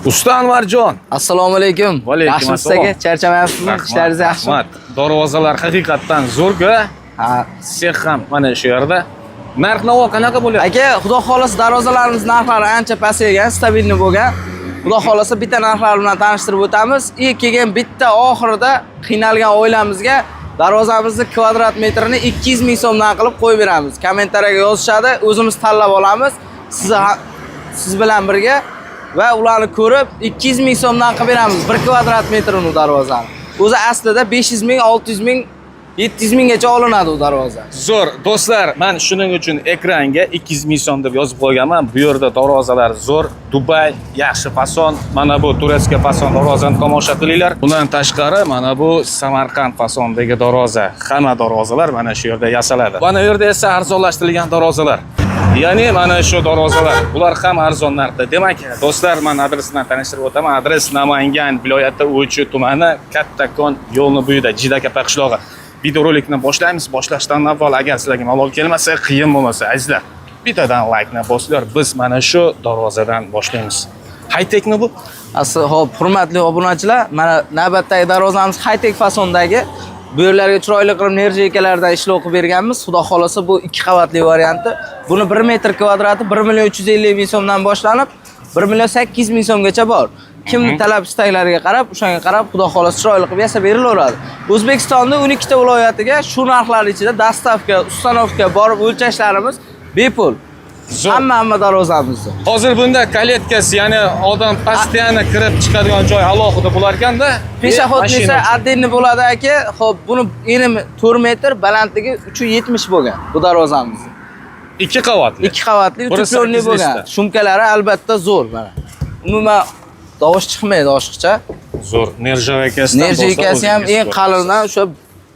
Usta Anvarjon. Assalomu alaykum. Va alaykum Yaxshimisiz assalom. aka? Charchamayapsizmi? Ishlaringiz yaxshimi? Rahmat. Darvozalar haqiqatdan zo'r-ku. Ha. Sex ham mana shu yerda. Narx-navo qanaqa bo'lyapti? Aka, xudo xolasa darvozalarimiz narxlari ancha pasaygan, stabilniy bo'lgan. Xudo xolasa bitta narxlar bilan tanishtirib o'tamiz. И keyin bitta oxirida qiynalgan oilamizga darvozamizni kvadrat metrini 200 ming so'mdan qilib qo'yib beramiz. Kommentariyaga yozishadi, o'zimiz tanlab olamiz. Siz bilan birga va ularni ko'rib 200 ming so'mdan qilib beramiz 1 kvadrat metrini u darvozani. O'zi aslida 500 ming, 600 ming, 700 minggacha olinadi u darvoza. Zo'r. Do'stlar, men shuning uchun ekranga 200 ming so'm deb yozib qo'yganman. Bu yerda darvozalar zo'r. Dubay yaxshi fason. Mana bu турецкий fason darvozani tomosha qilinglar. Bundan tashqari mana bu Samarqand fasondagi darvoza. Hamma darvozalar mana shu yerda yasaladi. Mana bu yerda esa arzonlashtirilgan darvozalar. Ya'ni mana shu darvozalar, bular ham arzon narxda. Demak, do'stlar, men adresini tanishtirib o'taman. Adres Namangan viloyati O'ychi tumani, Kattakon yo'lni bo'yida, Jidakapa qishlog'i. Videorolikni boshlaymiz. Boshlashdan avval agar sizlarga malol kelmasa, qiyin bo'lmasa, azizlar, bittadan laykni bosinglar. Biz mana shu darvozadan boshlaymiz. High-techmi bu? Asli, hop, hurmatli obunachilar, mana navbatdagi darvozamiz high-tech fasondagi. Bu yerlarga chiroyli qilib нержавейка lardan ishlov qilib berganmiz. Xudo xolasa bu ikki qavatli varianti. Buni 1 metr kvadrati 1 million 350 ming so'mdan boshlanib, 1 million 800 ming so'mgacha bor. Kimni talab istaklariga qarab, o'shanga qarab xudo xolasa chiroyli qilib yasab berilaveradi. O'zbekistonda 12 ta viloyatiga shu narxlar ichida доставка, установка, borib o'lchashlarimiz bepul. Zo'r. Hamma darvozamizni. Hozir bunda калитка si, ya'ni odam постоянно kirib chiqadigan joy alohida bo'lar ekanda. Пешеходный esa Mashina uchun. Отдельный bo'ladi aka. Xo'p, buni eni 4 metr, balandligi 370 bo'lgan bu darvozamiz. Ikki qavatli. Ikki qavatli, Biri утеплённый 8 bo'lgan. лист da. Шумка lari albatta zo'r mana. Umuman tovush chiqmaydi oshiqcha. Zo'r. Нержавейка sidan. Нержавейка si ham eng qalindan o'sha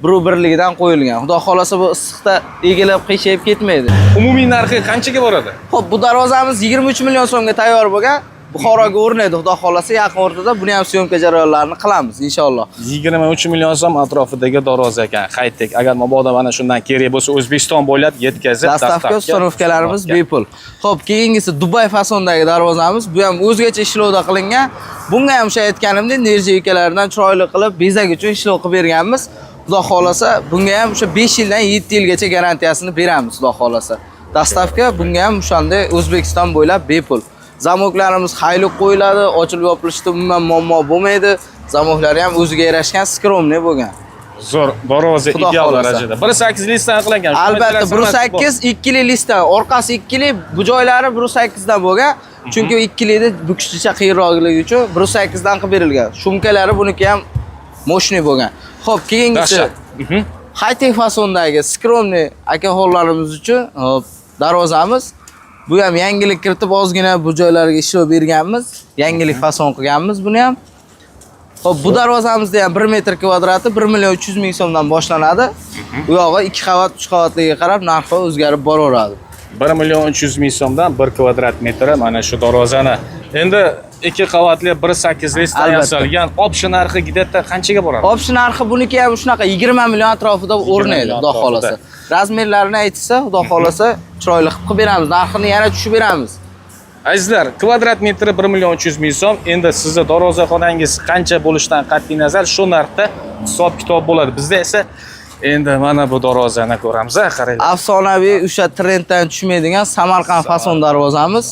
1,1 ligidan qo'yilgan. Xudo xolasa bu issiqda egilib, qiyshayib ketmaydi. Umumiy narxi qanchaga boradi? Xo'p, bu darvozamiz 23 million so'mga tayyor bo'lgan. Buxoroga o'rnaydi, xudo xolasa yaqin o'rtada buni ham съёмка jarayonlarini qilamiz inshaalloh. 23 million so'm atrofidagi darvoza ekan. High-tech. Agar mabodo mana shundan kerak bo'lsa, O'zbekiston bo'ylab yetkazib, Доставка, установка larimiz bepul. Xo'p, keyingisi Dubay fasondagi darvozamiz. Bu ham o'zgacha ishlovda qilingan. Bunga ham o'sha aytganimdek нержавейка lardan chiroyli qilib bezak uchun ishlov qilib berganmiz. Xudo xolasa bunga ham o'sha 5 yildan 7 yilgacha garantiyasini beramiz, xudo xolasa. Доставка bunga ham o'shanday O'zbekiston bo'ylab bepul. Замок larimiz hayliq qo'yiladi, ochilib yopilishda umuman muammo bo'lmaydi. Замок lari ham o'ziga yarashgan, скромный bo'lgan. Zo'r. Darvoza Xudo ideal xohlasa. darajada. 1.8 лист dan qilingan. Shuni Albatta, bilasizmi? 1.8 ikkili лист dan, orqasi ikkili, bu joylari 1.8 dan bo'lgan. Chunki ikkilida bukishcha qiyinroqligi uchun 1.8 dan qilib berilgan. Шумка lari buniki ham мощный bo'lgan. Xo'p, keyingisi Dahshat. High-tech fasondagi скромный akaxonlarimiz uchun, hop, darvozamiz. Bu ham yangilik kiritib ozgina bu joylarga ishlov berganmiz. Yangilik fason qilganmiz buni ham. Xo'p, bu darvozamizda ham 1 metr kvadrati 1 million 300 ming so'mdan boshlanadi. U yog'i 2 qavat, 3 qavatliga qarab narxi o'zgarib boraveradi. 1 million 300 ming so'mdan 1 kvadrat metri mana shu darvozani. Endi ikki qavatli 1.8 лист dan Albatta. yasalgan. Общий narxi где-то qanchaga boradi? Общий narxi buniki ham shunaqa 20 million atrofida o'rnaydi, million xudo atrofida. xolasa. Размер larini aytsa, xudo xolasa chiroyli qilib qilib beramiz. Narxini yana tushib beramiz. Azizlar, kvadrat metri 1 million 300 ming so'm. Endi sizni darvozaxonangiz qancha bo'lishidan qat'iy nazar shu narxda hisob kitob bo'ladi. Bizda esa endi mana bu darvozani ko'ramiz, a, qaranglar. Afsonaviy o'sha trenddan tushmaydigan Samarqand fason darvozamiz.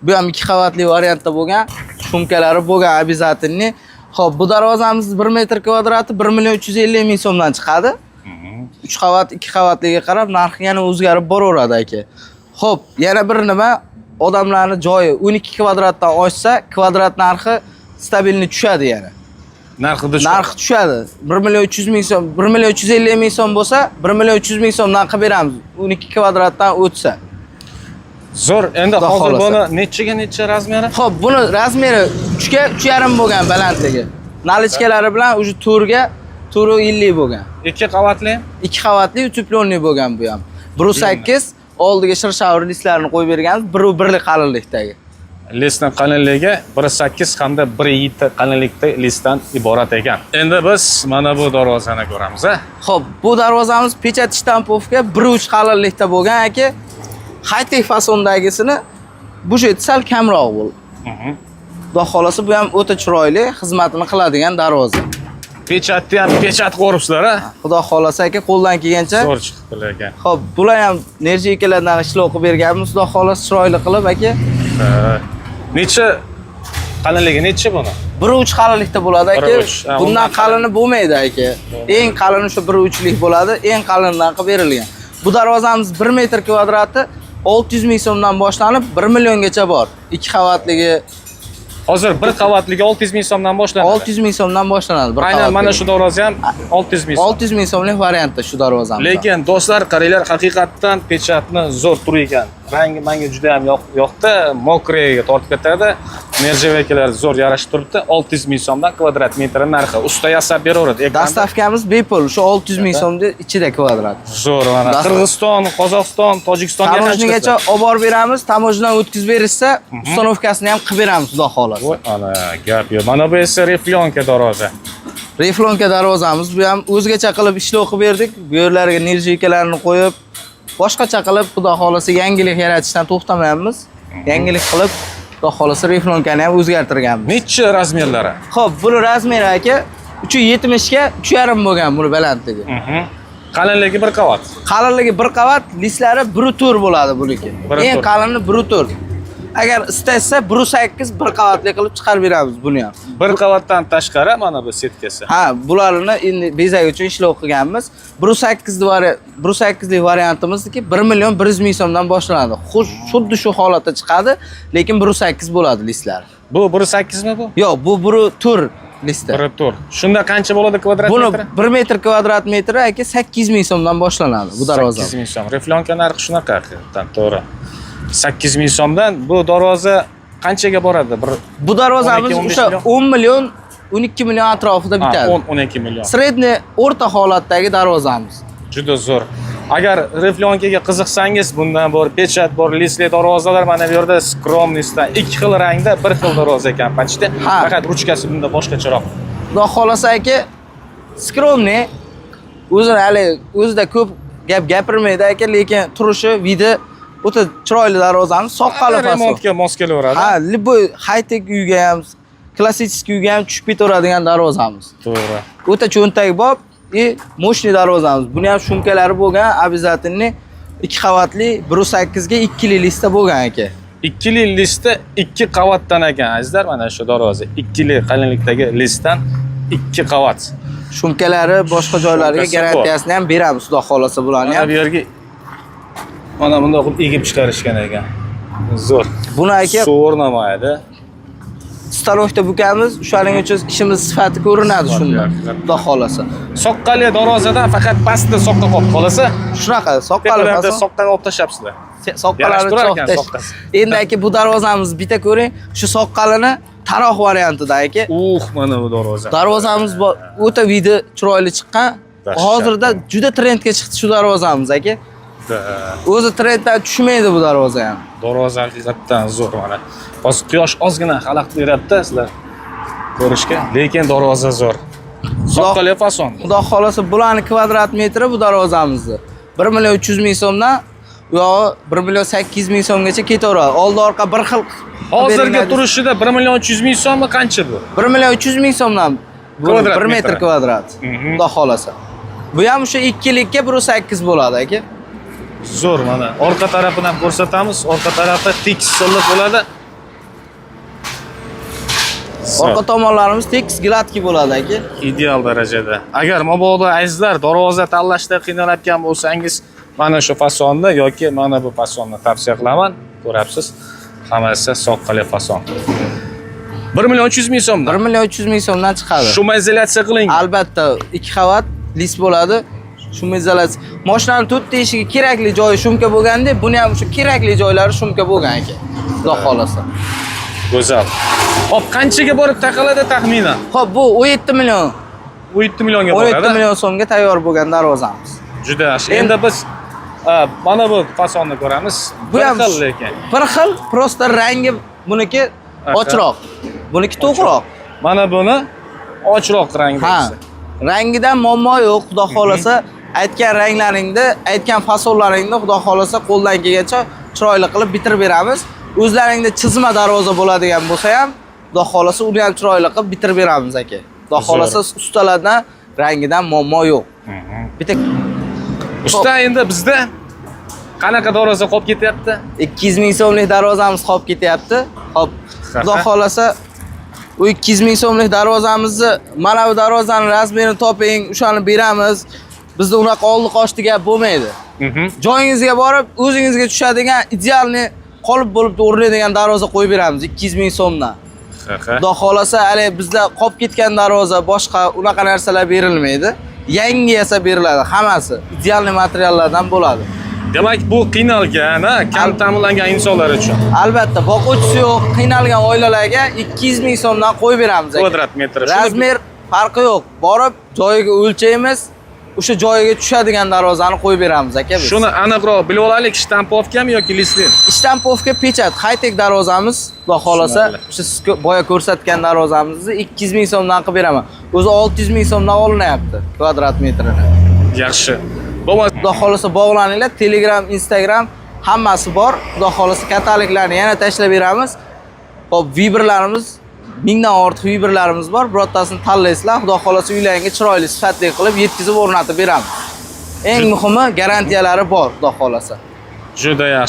Bu ham ikki qavatli variantda bo'lgan, шумка lari bo'lgan обязательный. Xo'p, bu darvozamiz 1 metr kvadrati 1 million 350 ming so'mdan chiqadi. 3 qavat, 2 qavatliga qarab narxi yana o'zgarib boraveradi aka. Xo'p, yana bir nima, odamlarni joyi 12 kvadratdan oshsa, kvadrat narxi стабильный tushadi yana. Narxi tushadi. Narxi tushadi. 1 million 300 ming so'm, 1 million 350 ming so'm bo'lsa, 1 million 300 ming so'mdan qilib beramiz. 12 kvadratdan o'tsa. Zo'r. Endi Xudo hozir xohlasa. buni nechiga necha размер i? Xo'p, buni размер i 3 ga 3,5 bo'lgan balandligi. Наличка lari bilan уже 4 ga 4,50 bo'lgan. Ikki qavatli. Ikki qavatli утеплённый bo'lgan bu ham. 1.8 oldiga шершавый лист larini qo'yib berganmiz, 1,1lik qalinlikdagi. Лист ning qalinligi 1.8 hamda 1.7 qalinlikda лист dan iborat ekan. Endi biz mana bu darvozani ko'ramiz, a. Xo'p, bu darvozamiz печать штамповка 1.3 qalinlikda bo'lgan aka. High-tech fasondagisini bu sal kamroq bo'ldi. Xudo xolasa bu ham o'ta chiroyli xizmatini qiladigan darvoza. Pechatni ham pechat qo'yibsizlar, a? Xudo xolasa aka, qo'ldan kelgancha. Zo'r chiqibdi lekin. Xo'p, bular ham нержавейка lardan ishlov qilib berganmiz. Xudo xolasa chiroyli qilib aka. Ha. Necha qalinligi necha buni? 1.3 qalinlikda bo'ladi aka. 1.3, ha, Bundan undan qalini bo'lmaydi aka. Eng qalini shu 1.3lik bo'ladi, eng qalinidan qilib berilgan. Bu darvozamiz 1 metr kvadrati 600 ming so'mdan boshlanib 1 milliongacha bor. 2 qavatligi. Hozir bir qavatligi 600 ming so'mdan boshlanadi. 600 ming so'mdan boshlanadi bir Aynan mana qavatligi. shu darvoza ham 600 ming so'm. 600 ming so'mlik variantda shu darvozamiz. Lekin do'stlar, qaranglar, haqiqatdan pechatni zo'r turi ekan. Rangi menga juda ham yoqdi. Мокрый ga tortib ketadi. Нержавейка lar zo'r yarashib turibdi. 600 ming so'mdan kvadrat metri narxi. Usta yasab beraveradi. Ekranda Доставка miz bepul, shu 600 ming so'mda ichida kvadrat. Zo'r mana. Qirg'iziston, Qozog'iston, Tojikistonga ham Таможня gacha chiqasizlar. olib borib beramiz, таможня dan o'tkazib berishsa, установка sini ham qilib beramiz, xudo xohlasa. Voy, ana gap yo'q. Mana bu esa рифлёнка darvoza. Рифлёнка darvozamiz, bu ham o'zgacha qilib ishlov qilib berdik. Bu yerlarga нержавейка larni qo'yib, boshqacha qilib, xudo xohlasa yangilik yaratishdan to'xtamayapmiz. Yangilik qilib, xudo xohlasa рифлёнка ni ham o'zgartirganmiz. Necha размер lari? Xo'p, buni размер i aka 370 ga 3,5 bo'lgan buni balandligi. Qalinligi bir qavat. Qalinligi bir qavat, listlari 1.4 bo'ladi buniki. 1.4. Eng qalini 1.4. Agar istashsa 1.8 bir qavatli qilib chiqarib beramiz buni ham. Bir qavatdan tashqari mana bu setkasi. Ha, bularni endi bezak uchun ishlov qilganmiz. 1.8 1.8lik variantimizniki 1 million 100 ming so'mdan boshlanadi. Xush, xuddi shu holatda chiqadi, lekin 1.8 bo'ladi listlari. Bu 1.8 mi bu? Yo'q, bu 1.4 listi. 1.4. Shunda qancha bo'ladi kvadrat Buni metri? 1 metr kvadrat metri aka 800 ming so'mdan boshlanadi bu darvoza. 8 ming so'm. Рифлёнка narxi shunaqa haqiqatdan, to'g'ri. 8 ming so'mdan bu darvoza qanchaga boradi? Bir Bu darvozamiz 12, 15 o'sha million? 10 million, 12 million atrofida Ha, bitadi. 10 12 million. Средний o'rta holatdagi darvozamiz. Juda zo'r. Agar рифлёнка ga qiziqsangiz, bundan bor, pechat bor, listli darvozalar mana bu yerda скромный dan ikki xil rangda bir xil darvoza ekan почти. Ha. Faqat ruchkasi bunda boshqacharoq. Xudo xohlasa aka, скромный, o'zini hali o'zida ko'p gap gapirmaydi aka, lekin turishi, вид i o'ta chiroyli darvozamiz, soqqali fason. Remontga mos kelaveradi. Ha, любой high-tech uyga ham, klassik uyga ham tushib ketaveradigan darvozamiz. To'g'ri. O'ta cho'ntakbop и мощный darvozamiz. Buni ham шумка lari bo'lgan, обязательно ikki qavatli 1.8 ga ikkili listda bo'lgan aka. Ikkili listda ikki qavatdan ekan azizlar, mana shu darvoza ikkili qalinlikdagi listdan ikki qavat. Шумка lari boshqa joylarga Шумка si bor. garantiyasini ham beramiz, xudo xohlasa bularni Mana ham. bu yerga mana bundoq qilib egib chiqarishgan ekan. Zo'r. Buni aka Suv o'rnamaydi. stanokda bukamiz, o'shaning uchun ishimiz sifati ko'rinadi shunda. Haqiqatdan. Xudo xohlasa. Soqqali darvozadan faqat pastda soqqa qolib qolsa, Shunaqa soqqali tepalarda fason. soqqani olib tashlabsizlar. Soqqalari Yarashib turar ekan cho'qtash. soqqasi. Endi aka, bu darvozamiz bitta ko'ring, shu soqqalini taroq variantida aka. Mana bu darvoza. Darvozamiz o'ta вид i chiroyli chiqqan. Dahshat. Hozirda juda trendga chiqdi shu darvozamiz aka. Da. O'zi trenddan tushmaydi bu darvoza ham. Darvoza haqiqatdan zo'r mana. Hozir quyosh ozgina xalaqit beryapti sizlar ko'rishga, lekin darvoza zo'r. Soqqali fason. Xudo xohlasa bularni kvadrat metri bu darvozamizni 1 million 300 ming so'mdan u yog'i 1 million 800 ming so'mgacha ketaveradi. Oldi orqa bir xil qilib Hozirgi beriladi. turishida 1 million 300 ming so'mmi, qancha bu? 1 million 300 ming so'mdan bu Kvadrat 1 metr metri. kvadrat. Mhm. Xudo xohlasa. Bu ham o'sha ikkilikka 1.8 bo'ladi aka. Zo'r mana. Orqa tarafini ham ko'rsatamiz. Orqa tarafi tekis silliq bo'ladi. Zo'r. Orqa tomonlarimiz tekis, гладкий bo'ladi aka. Ideal darajada. Agar mabodo azizlar darvoza tanlashda qiynalayotgan bo'lsangiz, mana shu fasonni yoki mana bu fasonni tavsiya qilaman. Ko'rapsiz, hammasi soqqali fason. 1 million 300 ming so'mdan. 1 million 300 ming so'mdan chiqadi. Шумоизоляция qilingan. Albatta, ikki qavat list bo'ladi. Шумоизоляция. Mashinani to'rtta eshigi kerakli joyi шумка bo'lganda, buni ham o'sha kerakli joylari шумка bo'lgan aka. Xudo xohlasa. Go'zal. Hop, qanchaga borib taqaladi taxminan? Xo'p, bu 17 million. 17 millionga 17 boradi. million so'mga tayyor bo'lgan darvozamiz. Juda yaxshi. Endi biz mana bu fasonni ko'ramiz. Bu Bir ham xil lekin. Bir xil, просто rangi buniki ochroq. Buniki to'qroq. Mana buni ochroq rangda. Ha. Rangidan muammo yo'q, xudo xohlasa aytgan ranglaringni, aytgan fasonlaringni xudo xohlasa qo'ldan kelgancha chiroyli qilib bitirib beramiz. O'zlaringda chizma darvoza bo'ladigan bo'lsa ham Xudo xohlasa, uni ham chiroyli qilib bitirib beramiz, aka. Xudo xohlasa, ustalardan rangidan muammo yo'q. Bitta Usta, endi bizda qanaqa darvoza qolib ketyapti? 200 ming so'mlik darvozamiz qolib ketyapti. Hop, Xudo xohlasa, u 200 ming so'mlik darvozamizni, mana bu darvozani размер ini toping, o'shani beramiz. Bizda unaqa oldi qochdi gap bo'lmaydi. Joyingizga borib, o'zingizga tushadigan идеальный qolip bo'lib o'rnaydigan darvoza qo'yib beramiz 200 ming so'mdan. Xudo xohlasa, hali bizda qolib ketgan darvoza, boshqa unaqa narsalar berilmaydi. Yangi yasab beriladi hammasi. Идеальный materiallardan bo'ladi. Demak, bu qiynalgan, ha, kam ta'minlangan insonlar uchun. Albatta, boquvchisi yo'q, qiynalgan oilalarga 200 ming so'mdan qo'yib beramiz, aka. Kvadrat metri. Размер farqi yo'q. Borib joyiga o'lchaymiz, o'sha joyiga tushadigan darvozani qo'yib beramiz, aka biz. Shuni aniqroq bilib olaylik, штамповка mi yoki лист mi? Штамповка, печать, high-tech darvozamiz, Xudo xohlasa, Tushunarli. o'sha siz boya ko'rsatgan darvozamizni 200 ming so'mdan qilib beraman. O'zi 600 ming so'mdan olinyapti kvadrat metrini. Yaxshi. Bo'lmasa Xudo xohlasa, bog'laninglar, Telegram, Instagram hammasi bor. Xudo xohlasa, kataloglarni yana tashlab beramiz. Hop, Viberlarimiz, mingdan ortiq Viberlarimiz bor. Birortasini tanlaysizlar. Xudo xohlasa, uylaringga chiroyli, sifatli qilib yetkazib o'rnatib beramiz. Eng muhimi, garantiyalari bor, Xudo xohlasa. Juda yaxshi.